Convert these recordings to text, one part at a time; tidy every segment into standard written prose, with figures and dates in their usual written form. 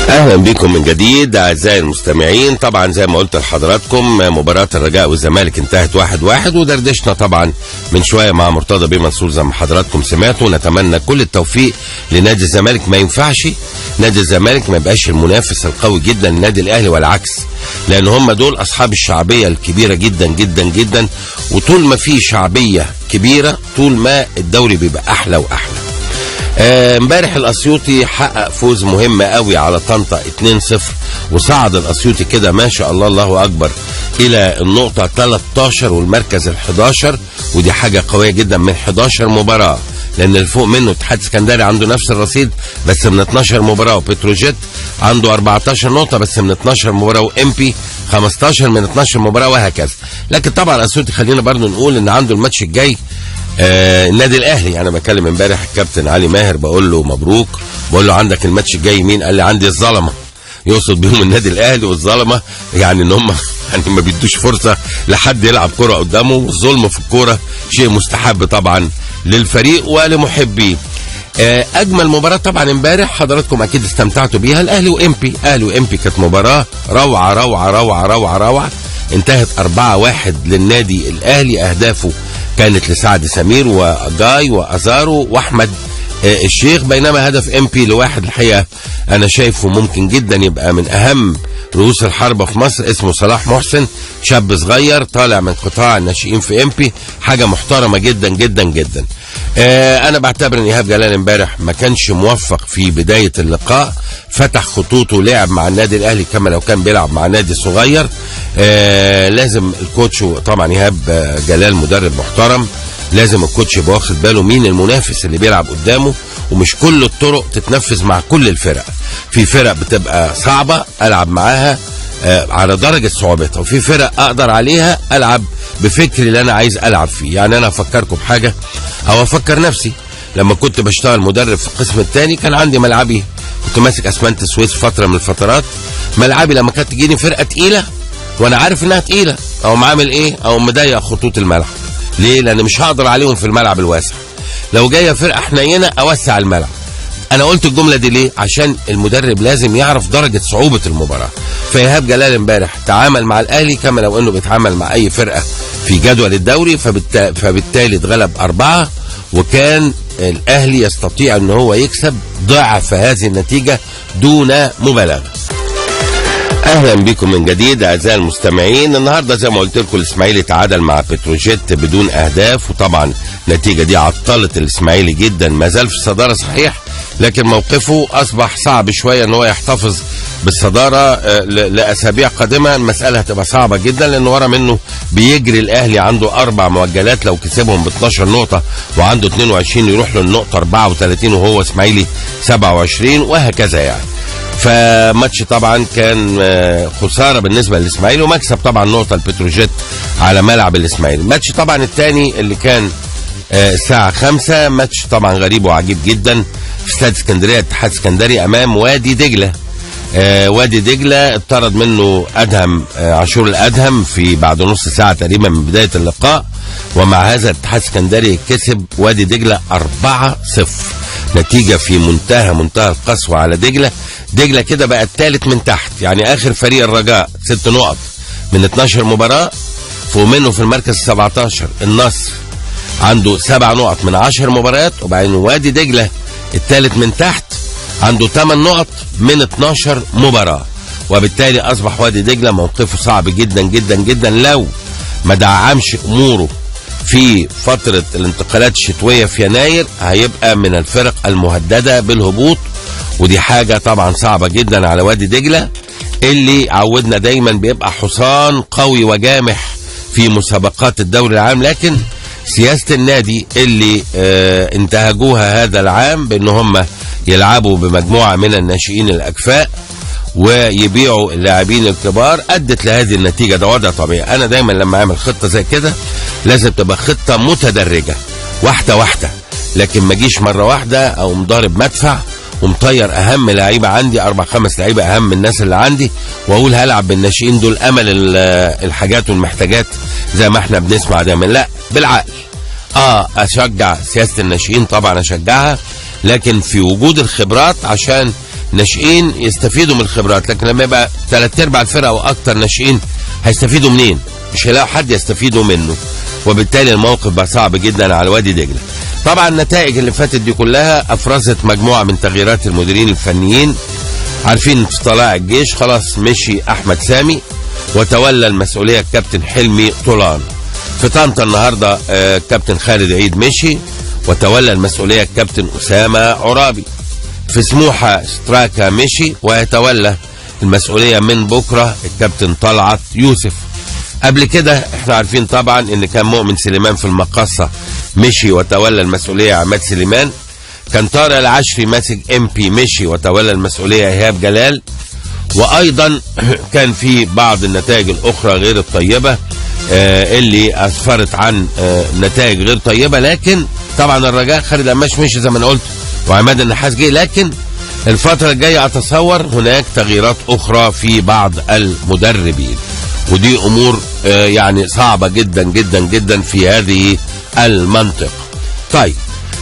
اهلا بكم من جديد اعزائي المستمعين. طبعا زي ما قلت لحضراتكم مباراة الرجاء والزمالك انتهت 1-1، ودردشنا طبعا من شوية مع مرتضى بيه منصور زي ما حضراتكم سمعتوا. نتمنى كل التوفيق لنادي الزمالك. ما ينفعش نادي الزمالك ما يبقاش المنافس القوي جدا للنادي الاهلي والعكس، لان هم دول اصحاب الشعبية الكبيرة جدا جدا جدا، وطول ما في شعبية كبيرة طول ما الدوري بيبقى احلى واحلى. امبارح الاسيوطي حقق فوز مهم قوي على طنطا 2-0، وصعد الاسيوطي كده ما شاء الله الله اكبر الى النقطة 13 والمركز ال11، ودي حاجة قوية جدا من 11 مباراة، لان اللي فوق منه اتحاد اسكندري عنده نفس الرصيد بس من 12 مباراة، وبتروجيت عنده 14 نقطة بس من 12 مباراة، وامبي 15 من 12 مباراة وهكذا. لكن طبعا الاسيوطي خلينا برضه نقول ان عنده الماتش الجاي النادي الاهلي. انا بكلم امبارح الكابتن علي ماهر بقول له مبروك، بقول له عندك الماتش الجاي مين؟ قال لي عندي الظلمة، يقصد بيهم النادي الاهلي، والظلمة يعني ان هم يعني ما بيدوش فرصة لحد يلعب كره قدامه، والظلم في الكورة شيء مستحب طبعا للفريق ولمحبيه. اجمل مباراة طبعا امبارح حضراتكم اكيد استمتعتوا بيها، الاهلي وامبي. اهلي وامبي كانت مباراة روعه روعه روعه روعه روعه، انتهت 4-1 للنادي الاهلي. اهدافه كانت لسعد سمير وجاي وازارو واحمد الشيخ، بينما هدف امبي لواحد الحقيقة انا شايفه ممكن جدا يبقى من اهم رؤوس الحربة في مصر، اسمه صلاح محسن، شاب صغير طالع من قطاع الناشئين في امبي، حاجة محترمه جدا جدا جدا. انا بعتبر ان ايهاب جلال امبارح ما كانش موفق في بداية اللقاء، فتح خطوطه لعب مع النادي الاهلي كما لو كان بيلعب مع نادي صغير. لازم الكوتش، طبعا ايهاب جلال مدرب محترم، لازم الكوتش يبقى واخد باله مين المنافس اللي بيلعب قدامه، ومش كل الطرق تتنفذ مع كل الفرق. في فرق بتبقى صعبة العب معاها على درجه صعوبتها، وفي فرق اقدر عليها العب بفكري اللي انا عايز العب فيه. يعني انا افكركم بحاجة او افكر نفسي، لما كنت بشتغل مدرب في القسم الثاني كان عندي ملعبي، كنت ماسك اسمنت السويس فترة من الفترات، ملعبي لما كانت تجيني فرقه تقيلة وانا عارف انها تقيلة او عامل ايه او مضيق خطوط الملعب. ليه؟ لان مش هقدر عليهم في الملعب الواسع. لو جاية فرقه حنينه اوسع الملعب. انا قلت الجملة دي ليه؟ عشان المدرب لازم يعرف درجه صعوبة المباراة. فايهاب جلال امبارح تعامل مع الاهلي كما لو انه بيتعامل مع اي فرقه في جدول الدوري، فبالتالي اتغلب 4، وكان الاهلي يستطيع ان هو يكسب ضعف هذه النتيجة دون مبالغه. اهلا بكم من جديد اعزائي المستمعين. النهارده زي ما قلت لكم الاسماعيلي تعادل مع بتروجيت بدون اهداف، وطبعا النتيجة دي عطلت الاسماعيلي جدا، ما زال في الصدارة صحيح، لكن موقفه اصبح صعب شوية ان هو يحتفظ بالصداره لاسابيع قادمة. المسالة هتبقى صعبة جدا لان ورا منه بيجري الاهلي، عنده 4 مؤجلات لو كسبهم ب 12 نقطة وعنده 22 يروح له النقطة 34 وهو اسماعيلي 27 وهكذا يعني. فماتش طبعا كان خسارة بالنسبة للاسماعيلي، ومكسب طبعا نقطة البتروجيت على ملعب الاسماعيلي. الماتش طبعا الثاني اللي كان الساعة 5، ماتش طبعا غريب وعجيب جدا في استاد اسكندرية، اتحاد اسكندري امام وادي دجله. وادي دجله اطرد منه ادهم عاشور الادهم في بعد نص ساعة تقريبا من بداية اللقاء، ومع هذا الاتحاد اسكندري كسب وادي دجله 4-0، نتيجة في منتهى القسوة على دجله. دجله كده بقى الثالث من تحت، يعني اخر فريق الرجاء 6 نقط من 12 مباراة، فوق منه في المركز 17 النصر عنده 7 نقط من 10 مباريات، وبعدين وادي دجله الثالث من تحت عنده 8 نقط من 12 مباراة، وبالتالي اصبح وادي دجله موقفه صعب جدا جدا جدا لو ما دعمش اموره في فترة الانتقالات الشتوية في يناير، هيبقى من الفرق المهددة بالهبوط، ودي حاجة طبعا صعبة جدا على وادي دجلة اللي عودنا دايما بيبقى حصان قوي وجامح في مسابقات الدوري العام. لكن سياسة النادي اللي انتهجوها هذا العام بان هم يلعبوا بمجموعة من الناشئين الأكفاء ويبيعوا اللاعبين الكبار أدت لهذه النتيجة. ده وضع طبيعي. أنا دايما لما أعمل خطة زي كده لازم تبقى خطة متدرجة واحدة واحدة، لكن ما اجيش مرة واحدة أو مضارب مدفع ومطير أهم لعيبة عندي، 4 5 لعيبة أهم الناس اللي عندي، وأقول هلعب بالناشئين دول أمل الحاجات والمحتاجات زي ما احنا بنسمع دايما. لا، بالعقل. أشجع سياسة الناشئين طبعا أشجعها، لكن في وجود الخبرات عشان ناشئين يستفيدوا من الخبرات، لكن لما يبقى 3/4 الفرقة واكتر ناشئين هيستفيدوا منين؟ مش هيلاقوا حد يستفيدوا منه، وبالتالي الموقف بقى صعب جدا على وادي دجله. طبعا النتائج اللي فاتت دي كلها افرزت مجموعة من تغييرات المديرين الفنيين. عارفين في طلائع الجيش خلاص مشي احمد سامي وتولى المسؤولية الكابتن حلمي طولان. في طنطا النهارده كابتن خالد عيد مشي وتولى المسؤولية الكابتن اسامة عرابي. في سموحه ستراكا مشي ويتولى المسؤولية من بكره الكابتن طلعت يوسف. قبل كده احنا عارفين طبعا ان كان مؤمن سليمان في المقاصه مشي وتولى المسؤولية عماد سليمان. كان طارق العشري ماسك امبي مشي وتولى المسؤولية ايهاب جلال. وايضا كان في بعض النتائج الاخرى غير الطيبة اللي اسفرت عن نتائج غير طيبة، لكن طبعا الرجاء خالد قماش مشي زي ما انا قلت وعماد النحاس جه، لكن الفترة الجاية اتصور هناك تغييرات اخرى في بعض المدربين، ودي امور يعني صعبة جدا جدا جدا في هذه المنطقة. طيب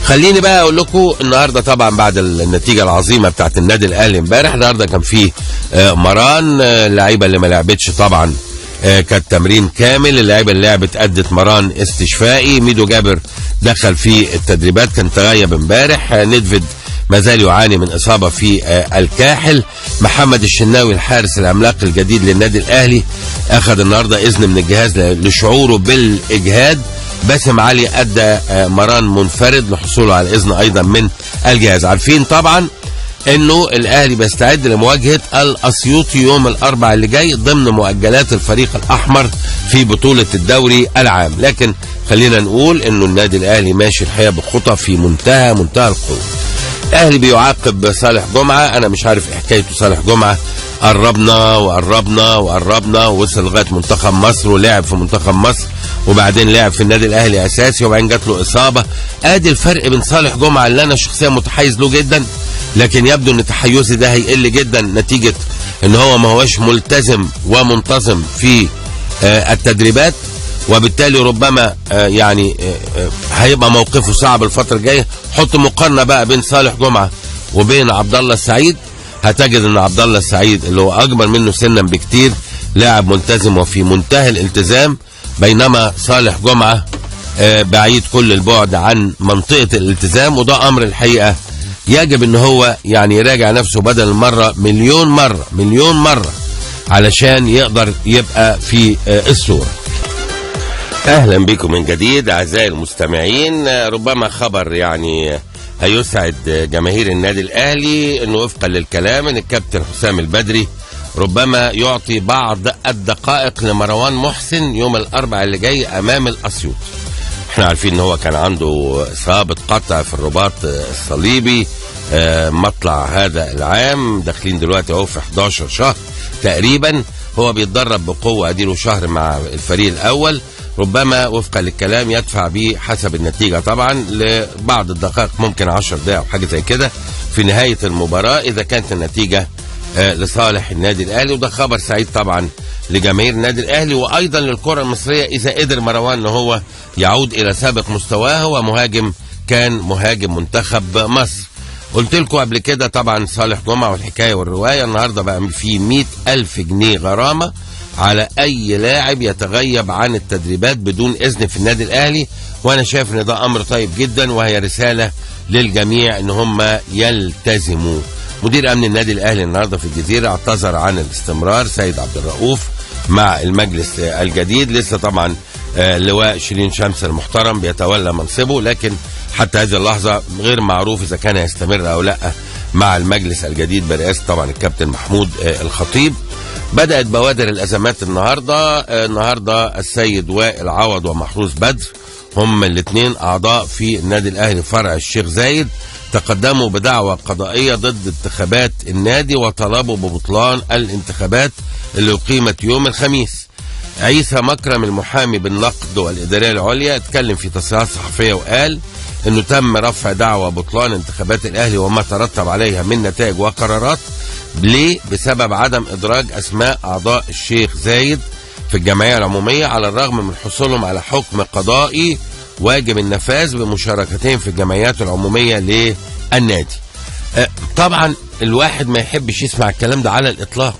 خليني بقى اقول لكم النهارده طبعا بعد النتيجة العظيمة بتاعت النادي الاهلي امبارح، النهارده كان في مران، اللعيبة اللي ما لعبتش طبعا كانت تمرين كامل، اللعيبة اللي لعبت ادت مران استشفائي، ميدو جابر دخل في التدريبات كان تغيب امبارح، ندفد ما زال يعاني من اصابه في الكاحل، محمد الشناوي الحارس العملاق الجديد للنادي الاهلي اخذ النهارده اذن من الجهاز لشعوره بالاجهاد، باسم علي ادى مران منفرد لحصوله على الاذن ايضا من الجهاز. عارفين طبعا انه الاهلي بيستعد لمواجهة الاسيوطي يوم الاربعاء اللي جاي ضمن مؤجلات الفريق الاحمر في بطوله الدوري العام، لكن خلينا نقول انه النادي الاهلي ماشي الحقيقة بخطى في منتهى القوة. الاهلي بيعاقب صالح جمعه، انا مش عارف ايه حكايته صالح جمعه، قربنا وقربنا وقربنا ووصل لغاية منتخب مصر ولعب في منتخب مصر وبعدين لعب في النادي الاهلي اساسي وبعدين جات له اصابه. ادي الفرق بين صالح جمعه اللي انا شخصيا متحيز له جدا، لكن يبدو ان تحيزي ده هيقل جدا نتيجة ان هو ما هوش ملتزم ومنتظم في التدريبات، وبالتالي ربما يعني هيبقى موقفه صعب الفترة الجاية. حط مقارنة بقى بين صالح جمعه وبين عبد الله السعيد، هتجد ان عبد الله السعيد اللي هو اكبر منه سنا بكتير لاعب ملتزم وفي منتهى الالتزام، بينما صالح جمعه بعيد كل البعد عن منطقة الالتزام، وده امر الحقيقة يجب ان هو يعني يراجع نفسه بدل المرة مليون مرة مليون مرة علشان يقدر يبقى في الصورة. اهلا بكم من جديد اعزائي المستمعين. ربما خبر يعني هيسعد جماهير النادي الاهلي، انه وفقا للكلام ان الكابتن حسام البدري ربما يعطي بعض الدقائق لمروان محسن يوم الاربعاء اللي جاي امام الاسيوط. احنا عارفين ان هو كان عنده اصابه قطع في الرباط الصليبي مطلع هذا العام، داخلين دلوقتي اهو في 11 شهر تقريبا، هو بيتدرب بقوة اديله شهر مع الفريق الاول، ربما وفقا للكلام يدفع به حسب النتيجة طبعا لبعض الدقائق، ممكن 10 دقائق او حاجة زي كده في نهاية المباراة اذا كانت النتيجة لصالح النادي الاهلي. وده خبر سعيد طبعا لجماهير النادي الاهلي وايضا للكرة المصرية اذا قدر مروان ان هو يعود الى سابق مستواه. هو مهاجم، كان مهاجم منتخب مصر. قلت لكم قبل كده طبعا صالح جمعه والحكاية والرواية، النهارده بقى في 100,000 جنيه غرامة على اي لاعب يتغيب عن التدريبات بدون اذن في النادي الاهلي، وانا شايف ان ده امر طيب جدا وهي رسالة للجميع ان هم يلتزموا. مدير امن النادي الاهلي النهارده في الجزيرة اعتذر عن الاستمرار سيد عبد الرؤوف مع المجلس الجديد، لسه طبعا لواء شيرين شمس المحترم بيتولى منصبه، لكن حتى هذه اللحظة غير معروف اذا كان هيستمر او لا مع المجلس الجديد برئاسة طبعا الكابتن محمود الخطيب. بدأت بوادر الأزمات النهارده. النهارده السيد وائل عوض ومحروس بدر هم الاثنين أعضاء في النادي الأهلي فرع الشيخ زايد، تقدموا بدعوى قضائية ضد انتخابات النادي وطلبوا ببطلان الانتخابات اللي أقيمت يوم الخميس. عيسى مكرم المحامي بالنقد والإدارية العليا اتكلم في تصريحات صحفية وقال انه تم رفع دعوى بطلان انتخابات الأهلي وما ترتب عليها من نتائج وقرارات. ليه؟ بسبب عدم إدراج أسماء أعضاء الشيخ زايد في الجمعية العمومية على الرغم من حصولهم على حكم قضائي واجب النفاذ بمشاركتهم في الجمعيات العمومية للنادي. طبعا الواحد ما يحبش يسمع الكلام ده على الإطلاق،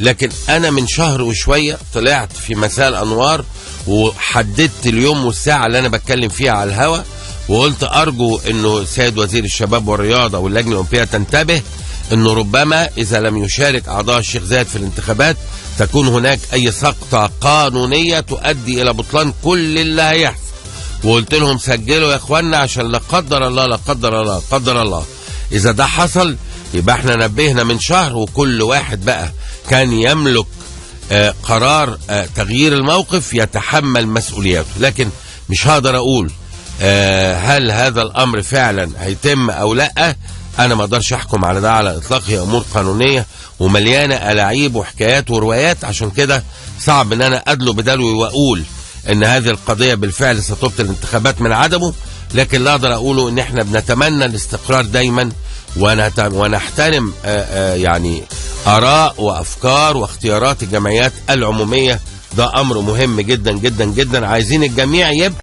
لكن أنا من شهر وشوية طلعت في مساء الأنوار وحددت اليوم والساعة اللي أنا بتكلم فيها على الهوا، وقلت أرجو أنه السيد وزير الشباب والرياضة واللجنة الأولمبية تنتبه أنه ربما إذا لم يشارك أعضاء الشيخ زايد في الانتخابات تكون هناك أي سقطة قانونية تؤدي إلى بطلان كل اللي هيحصل. وقلت لهم سجلوا يا إخوانا عشان لا قدر الله لا قدر الله لا قدر الله إذا ده حصل يبقى احنا نبهنا من شهر، وكل واحد بقى كان يملك قرار تغيير الموقف يتحمل مسؤولياته. لكن مش هقدر أقول هل هذا الأمر فعلا هيتم أو لا، أنا ما أقدرش أحكم على ده على الإطلاق، هي أمور قانونية ومليانة ألاعيب وحكايات وروايات، عشان كده صعب إن أنا أدلو بدلوي وأقول إن هذه القضية بالفعل ستبطل الانتخابات من عدمه. لكن لا أقدر أقوله إن إحنا بنتمنى الاستقرار دايما ونحترم يعني آراء وأفكار واختيارات الجمعيات العمومية، ده أمر مهم جدا جدا جدا، عايزين الجميع يبقى